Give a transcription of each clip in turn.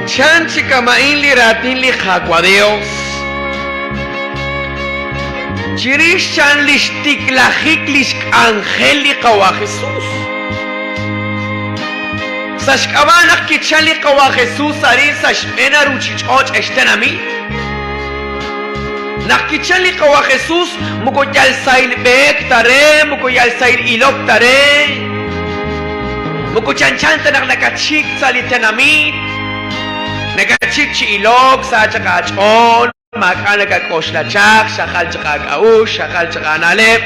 Chan chi kama'in li raatin li Qaawa' Dios. Chirix chan lix tiklajik lix k'anjel li Qawa' Jesus. Sa' xk'ab'a' naq kichal li Qawa' Jesus arin sa' xb'een a ruchich'och' ex tenamit. Naq kichal li Qawa' Jesus moko yal sahil b'eek ta re, moko yal sahil ilok ta re. Moko chanchan ta naq nakatxik sa' li tenamit, nakatxik chi ilok, sa chaq aach'ool, maak'a' nakak'oxla chaq, xajal chaq aak'a'uxl, xajal chaq aana'leb'.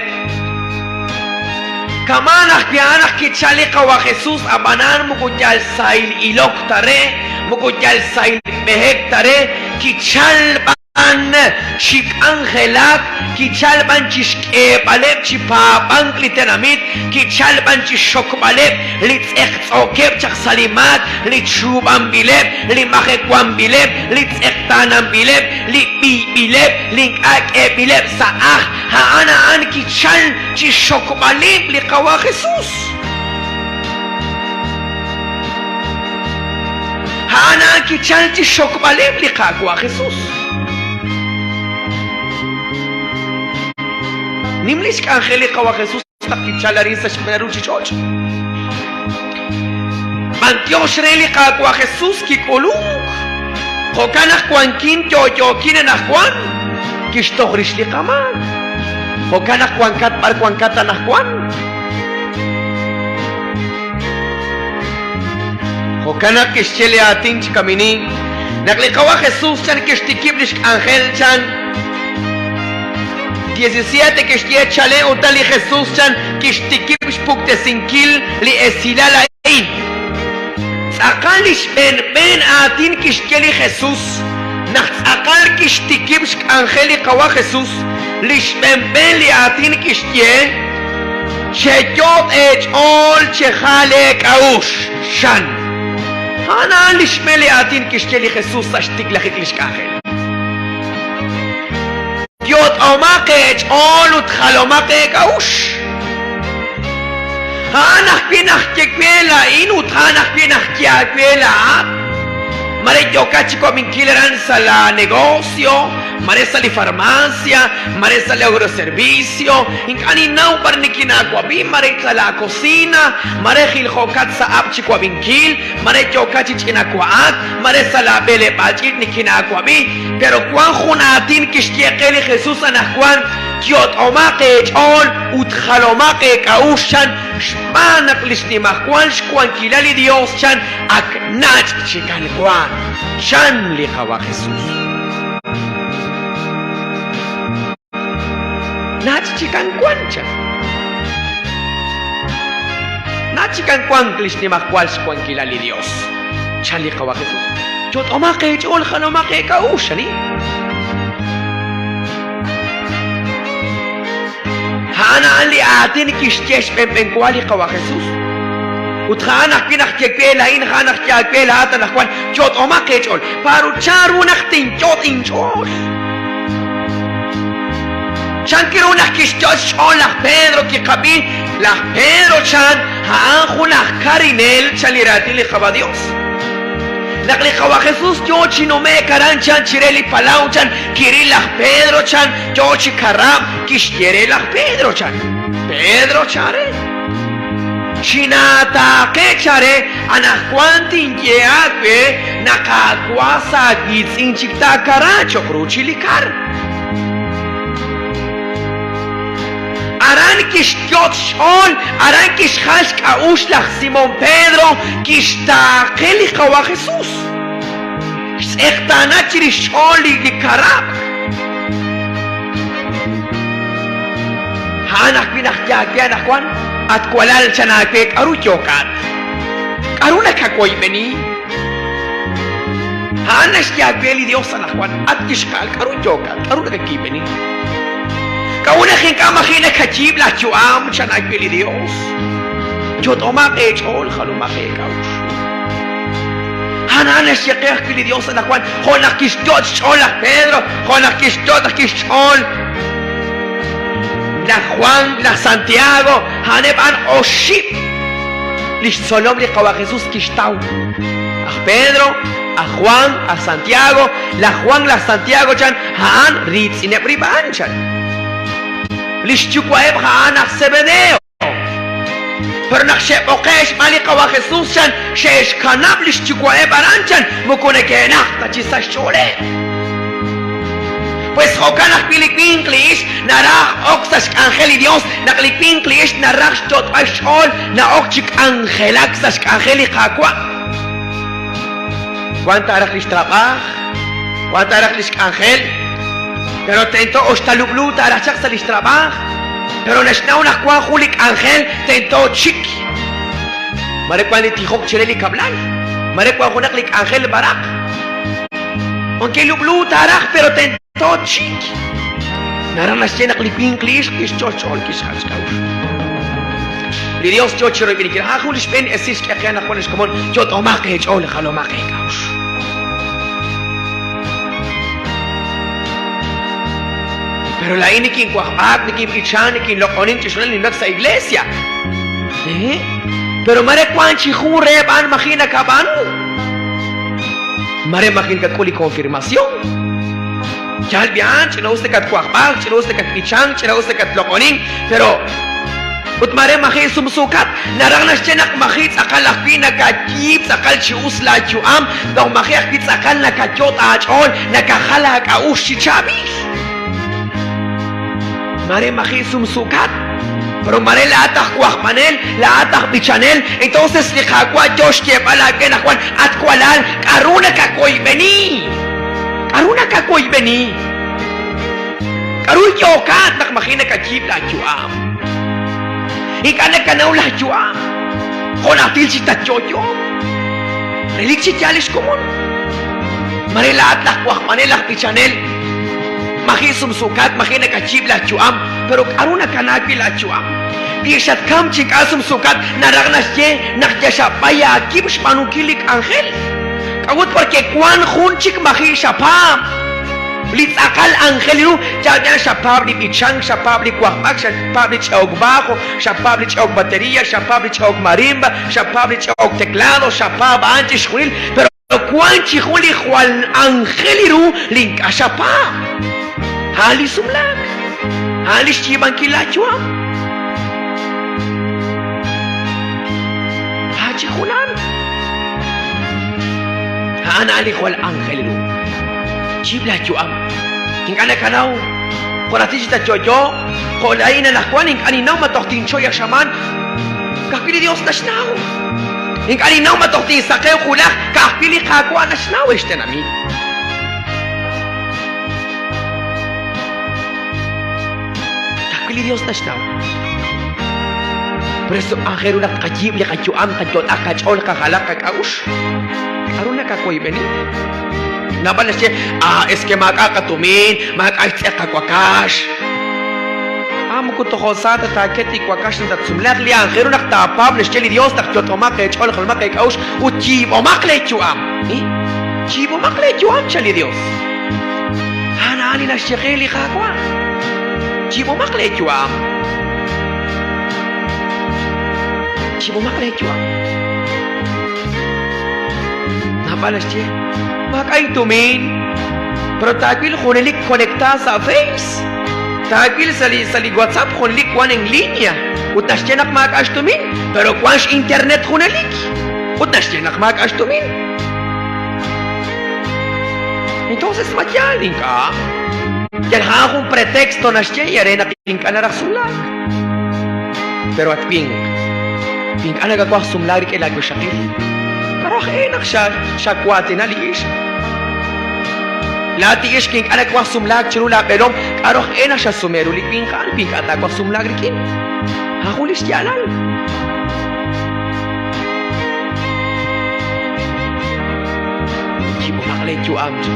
Kama'an ajwi' a'an naq kichal li Qawa' Jesus, ab'anan moko yal sahil ilok ta re, moko yal sahil b'ehek ta re, kichal b'an. B'an chi k'anjelak, kichal b'an chi xk'eeb'aleb' chi paab'ank li tenamit, kichal b'an chi xxokb'aleb' li tz'eqtz'ookeb' chaq sa' li maak, li chuub'anb'ileb', li majewanb'ileb', li tz'eqtaananb'ileb', li b'iyb'ileb', li ink'a' k'eeb'ileb' sa' ajl. A'an a'an kichal chi xxokb'aleb' li Qawa' Jesus. A'an a'an kichal chi xxokb'aleb' li Qaawa' Jesus. Nim lix k'anjel li Qawa' Jesus naq kichal arin sa' xb'een ruchich'och'. B'antiox re li Qaawa' Jesus kik'ulunk. Jo'kan naq wankin yo'yo'kin anajwan, kixtoj rix li qamaak. Jo'kan naq wankat b'ar wankat anajwan. Jo'kan naq kixye li aatin chi kaminin, naq li Qawa' Jesus chan kixtikib' lix k'anjel chan 17 kixye chalen utan li Jesus chan kixtikib' xpuktesinkil li esilal a'in. Tz'aqal li xb'een b'een aatin kixye li Jesus naq tz'aqal kixtikib' xk'anjel li Qawa' Jesus, li xb'een b'een li aatin kixye, Cheyot' eech'ool chejal eek'a'uxl, chan. A'an a'an li xb'een li aatin kixye li Jesus sa' xtiklajik lix k'anjel. Yot'omaq eech'ool ut jalomaq eek'a'uxl. A'an ajwi' naxye we laa'in ut a'an ajwi' naxye aawe laa'at. Mare yookat chi wab'inkil aran sa' laa negocio, mare sa' li farmacia, mare sa' li agroservicio, ink'a' ninnaw b'ar nikinaawab'i, mare sa' laa cocina, mare jiljo'kat sa' ab' chi wab'inkil, mare yookat chi ch'ina wa'ak, mare sa' laa b'eleb'aal ch'iich' nikinaawab'i, pero wan jun aatin kixye qe li Jesus anajwan, Yot'omaq eech'ool ut jalomaq eek'a'uxl, chan, xb'aan naq lix nimajwal xwankilal li Dios, chan, ak nach' chikan wan, chan li Qawa' Jesus. Nach' chikan wan, chan. Nach' chikan wank lix nimajwal xwankilal li Dios, chan li Qawa' Jesus. Yot'omaq eech'ool, jalomaq eek'a'uxl, ani? A'an a'an li aatin kixye xb'enb'enwa li Qawa' Jesus. Ut a'an ajwi' naq ye we laa'in, a'an naq ye aawe laa'at anaqwan, yot'omaq eech'ool. Paru chanru naq tinyot' inch'ool? Chan ru naq kixyot' xch'ool laj Pedro kiqab'i? Laj Pedro chan, a'an jun aj karinel, chan li raatin li Qawa' Dios. Naq li Qawa' Jesus yoo chi nume'k aran chan chire li palaw chan, kiril laj Pedro chan, yoo chi karab'k, kixye re laj Pedro chan, Pedro chan re, chinaataaqe chan re, anaqwan tinye aawe naq aawas aawiitz'in chik taakara cho'q ruuchil li kar. Aran kixyot' xch'ool, aran kixjal xk'a'uxl laj Simón Pedro, kixtaaqe li Qawa' Jesus. Xtz'eqtaana chirix xch'ool li karab'k. A'an ajwi' naq yaawe anaqwan, at walal chan aawe k'aru yookat? K'aru nakawoyb'eni? A'an naxye aawe li Dios anaqwan, at ixqa'al, k'aru yookat? K'aru nakakiib'eni? K'a'ut naq ink'a' maji' nakayiib' laa yu'am, chan aawe li Dios? Yot'omaq eech'ool, jalomaq eek'a'uxl. A'an a'an naxye qe ajwi' li Dios anaqwan, jo' naq kixyot' xch'ool laj Pedro, jo' naq kixyot' ajwi' xch'ool laj Juan, laj Santiago, a'aneb' a'an oxib' lix tzolom li Qawa' Jesus kixtaw. Laj Pedro, aj Juan, aj Santiago, laj Juan, laj Santiago chan, a'an riitz'ineb' rib' a'an chan. Li xyuwa'eb' a'an aj Zebedeo. Pero naq xe'b'oqe' xb'aan li Qawa' Jesus chan, xe'xkanab' li xyuwa'eb' aran chan, moko neke'naq ta chi sa xch'ooleb'. Pues jo'kan ajwi' li winq li ixq naraj ok sa' xk'anjel li Dios, naq li winq li ixq naraj xyot'b'al xch'ool na'ok chi k'anjelak sa' xk'anjel li Qaawa'. Wan taaraj lix trab'aaj, wan taaraj lix k'anjel, pero tento oxta lub'lu taaraj chaq sa' lix trab'aaj, pero naxnaw naq wan jun li k'anjel tento txik. Mare wan li tijok chire li kab'lal, mare wan junaq li k'anjel b'araq. Aunque lub'lu taaraj, pero tento txik. Naraj naxye naq li winq li ixq kixch'ol xch'ool kixjal xk'a'uxl. Li Dios yoo chiroyb'eninkil. A'an jun li xb'een esil xk'e qe anaqwan ex komon, yot'omaq eech'ool, jalomaq eek'a'uxl. Pero laa'in nikinwajb'ak, nikinb'ichan, nikinloq'onin chixjunil ninwulak sa' iglesia. Eh? Pero mare wank chi jun reheb' a'an maji' nakab'aanu. Mare maji' nakak'ul li confirmación. Yaal b'i'an, ch'ina-us nakatwajb'ak, ch'ina-us nakatb'ichank, ch'ina-us nakatloq'onink, pero ut mare maji' sumsuukat, naraj naxye naq maji' tz'aqal ajwi' nakayiib' tz'aqal chi us laa yu'am, toj maji' ajwi' tz'aqal nakayot' aach'ool, nakajal aak'a'uxl chi chaab'il. Mare maji' sumsuukat, pero mare laa'at aj wajb'anel, laa'at aj b'ichanel, entonces li Qaawa' yoo xyeeb'al aawe anaqwan, At walal, k'a'ru nakawoyb'eni? K'a'ru nakawoyb'eni? K'a'ru yookat naq maji' nakayiib' laa yu'am? Ink'a' nakanaw laa yu'am, jo' najtil chi tatyo'yo. Relik chi yaal lix komon. Mare laa'at laj wajb'anel, laj b'ichanel, maji' sumsuukat, maji' nakayiib' laa yu'am, pero k'a'ru nakanaak wi' laa yu'am? Wi xatkam chi ink'a' sumsuukat, naraj naxye naq yal xab'ay aawib' xb'aanunkil li k'anjel. K'a'ut? Porque wank jun chik maji' xapaab'. Li tz'aqal anjel ru, yal xapaab' li b'ichank, xapaab' li wajb'ak, xapaab' li ch'e'ok bajo, xapaab' li ch'e'ok batería, xapaab' li ch'e'ok marimba, xapaab' li ch'e'ok teclado, xapaab' a'an chixjunil, pero wank chi jun li jwal anjel ru li ink'a' xapaab'. A'an li sumlaak, a'an li xyiib'ankil laayu'am. A'an chi junan. A'an a'an li jwal anjel ru. Yiib' laayu'am. Ink'a' nakanaw jo' najtil chi tatyo'yo, jo' laa'in anaqwan ink'a' ninnaw ma toj tinchoy a xamaan, ka'ajwi' li Dios naxnaw. Ink'a' ninnaw ma toj tinsaqewq wulaj, ka'ajwi' li Qaawa' naxnaw, ex tenamit. Ka'ajwi' li Dios naxnaw. Por eso aajel ru naq tqayiib' li qayu'am, qayot'aq qach'ool, qajalaq qak'a'uxl. K'a'ru nakawoyb'eni? Naab'al naxye, Ah, es que maak'a' qatumin, maak'a' xtz'eq qawakax. Ah, moko tojo' sa ta taaket li wakax naq tatsumlaaq. Li aajel ru naq taapaab' naxye li Dios naq yot'omaq eech'ool, jalomaq eek'a'uxl ut yiib'omaq lee yu'am. Yiib'omaq lee yu'am, chan li Dios. A'an a'an li naxye qe li Qaawa'. Yiib'omaq lee yu'am. Yiib'omaq lee yu'am. Naab'al naxye, Maak'a' intumin, pero taawil junelik conectado sa' Face. Taawil sa' li sa' li WhatsApp junelik wan en línea. Ut naxye naq maak'a' xtumin, pero wan x'internet junelik. Ut naxye naq maak'a' xtumin. Entonces ma yaal ink'a'? Yal a'an jun pretexto naxye ya re naq ink'a' naraj sumlaak. Pero at winq, wi ink'a' nakawaj sumlaak rik'in laa wixaqil, k'a'ru aj-e naq xawaatina li ixq? Laa'at li ixq ink'a' nakawaj sumlaak chiru laa b'eelom, k'a'ru aj-e naq xasume ru li winq a'an wi ink'a' taawaj sumlaak rik'in? A'an jun li xyaalal. Yiib'omaq lee yu'am chi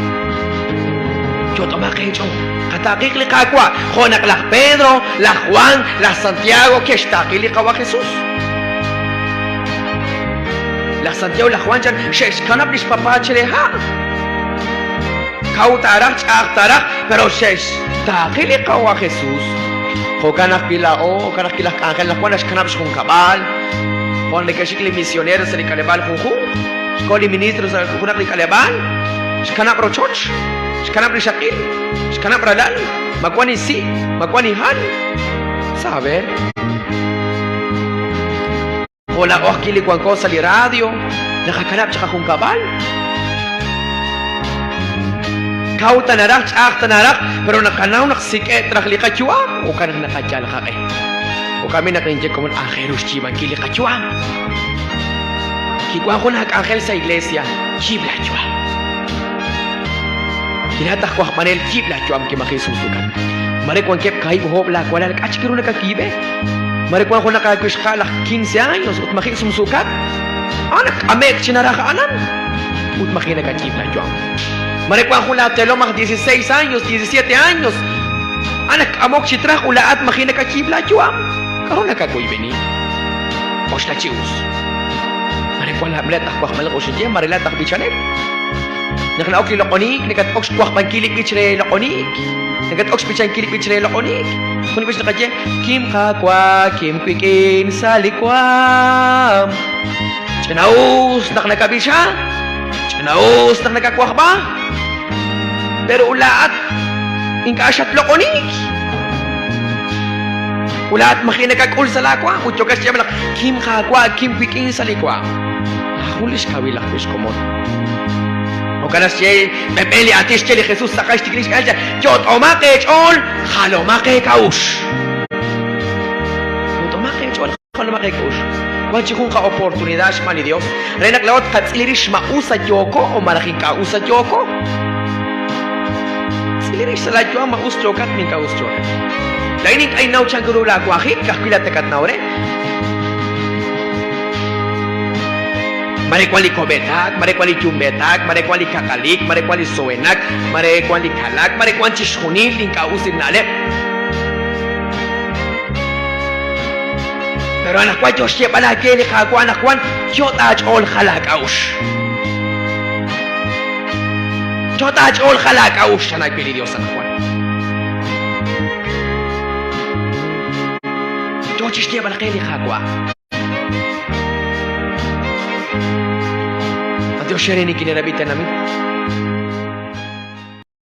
yot'omaq eech'ool. Qataaqiq li Qaawa' jo' naq laj Pedro, laj Juan, laj Santiago ke'xtaaqi li Qawa' Jesus. Laj Santiago, laj Juan chan xe'xkanab' lix papa chire ha'. Kaw taaraj, ch'a'aj taaraj, pero xe'xtaaqi li Qawa' Jesus. Jo'kan ajwi' laa'o, jo'kan ajwi' laj k'anjel laj Juan naxkanab' xjunkab'al, jo' neke'xik li misioneros sa' li k'aleb'aal junjunq. Xko li ministro sa' junaq li k'aleb'aal, xkanab' rochoch, xkanab' rixaqil, xkanab' ralal, ma wan li si', ma wan li hal. Saber. Jo' laa'o ajwi' li wanko sa' li radio, naqakanab' chiqajunkab'al. Kaw ta naraj, ch'a'aj ta naraj, pero naqanaw naq sik'e'k raj li qayu'am, jo'kan naq naqayal qaq'e. Jo'kan b'i' naq ninye komon aajel ru xyiib'ankil li qayu'am. Kiwan jun aak'anjel sa' iglesia, yiib' laa yu'am. Laa'at aj wajb'anel, yiib' laa yu'am kimaji' sumsuukat. Mare wankeb' kaahib' oob' laa walal, k'a' chik ru nakayiib'e? Mare wan junaq aawixqa'al aj 15 años ut maji' sumsuukat? A'an ak k'ame'k chi naraj a'anan ut maji' nakayiib' laa yu'am. Mare wan jun laa teelom aj 16 años, 17 años, a'an ak k'amok chi traj ut laa'at maji' nakayiib' laa yu'am. K'aru nakawoyb'eni? K'oxla chi us. Mare wan laab'let aj wajb'anel oxinye, mare laa'at aj b'ichanel. Naq na'ok li loq'oniik, nakat-ok xwajb'ankil li b'ich re loq'oniik. Nakat-ok xb'ichankil li b'ich re loq'oniik. Jun li b'ich naqaye, Kim Qaawa', kim wik'in sa' li waam. Ch'ina'us naq nakab'icha, ch'ina'us naq nakawajb'a, pero laa'at ink'a' xatloq'oniik. Ut laa'at maji' nakak'ul sa' laa waam ut yookat xyeeb'al naq kim Qaawa', kim wik'in sa' li waam. Jun li xkawil ajwi' xkomon. Jo'kan naxye b'eb'e li aatin xye li Jesus tz'aqal xtikil xk'anjel, Yot'omaq eech'ool, jalomaq eek'a'uxl. Yot'omaq eech'ool, jalomaq eek'a'uxl. Wan chi jun qa'oportunidad xb'aan li Dios re naq laa'o tqatz'il rix ma us a yooko o malaj ink'a' us a yooko. Tz'il rix sa' laayu'am ma us yookat ma ink'a' us yookat. Laa'in ink'a' innaw chan ru laawanjik, ka'ajwi' laa'at nakatnaw re. Mare wan li ko'b'eetak, mare wan li yumb'eetak, mare wan li kaqalik, mare wan li sowenak, mare wan li kalak, mare wan chixjunil li ink'a' usil na'leb'. Pero anaqwan yo xyeeb'al aawe li Qaawa' anaqwan yot' aach'ool jal aak'a'uxl. Yot' aach'ool jal aak'a'uxl chan aawe li Dios anaqwan. Yo chi xyeeb'al qe li Qaawa'. B'antiox eere nikineerab'i tenamit.